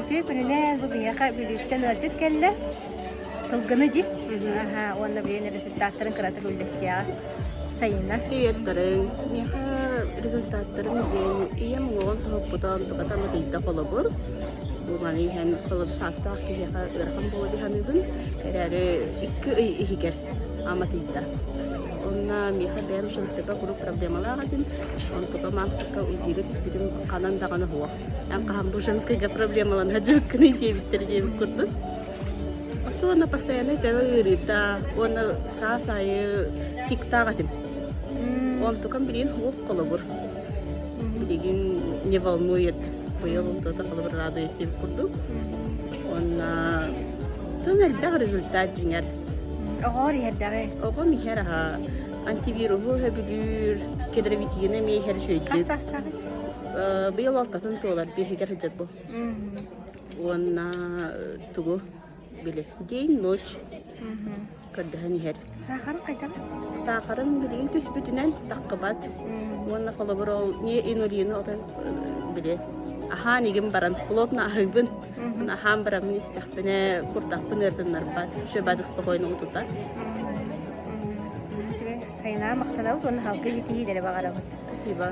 Үтүө күнүнэн бу биһиэхэ Бүлүүттэн ыалдьыт кэллэ. Сылгыны дии. Аха, уонна билигин результаттарын кыратык үллэстиэҕэ. Сайына. Приветтериҥ. Миэхэ результаттарым диэн ийэм уҥуоҕун тоһуппута онтуката аматыйда холобур. Бу маны иһэн холобур саастаах киһиэхэ ыарахан буолуо дии саныыбын. Эрээри икки ый иһигэр аматыйда. Онно миэхэ бэйэм женскайга куруук проблемалаах этим. Онтука мааспыкка УЗИга түспүтүм ханан даҕаны суох. Эн хаһан бу женскайга проблемаланар дьарыккыный диэбиттэр диэбит курдук. Уонна постоянно төбө ыарыыта уонна саас аайы тиктаах этим. Онтукам билигин суох холобур. Билигин не волнует. Быйыл онтуота холобур радует диэбит курдук. Уонна тым элбэх результат дьиҥэр. Оҕоор иһэрдэҕи. Оҕом иһэр аһа антивируһу сөбүлүүр, кедровитины эмиэ иһэр үчүгэйдик. Хас саастааҕый? Быйыл алтатын туолар, биэһигэр сылдьар бу. Уонна тугу били день ночь көрдөһөн иһэр. Саахарым хайдах? Саахарым билигин түспүтүнэн таххыбат. Уонна холобур ол не инулины отой били аһаан игин баран плотно аһыыбын. Аһаан бараммын истэхпинэ куртахпын ыартыннарбат, шөбадык спокойно утутар. Үчүгэй. Хайынаа махтанабыт уонна халгы ситиһиилэри баҕарабыт. Спасибо.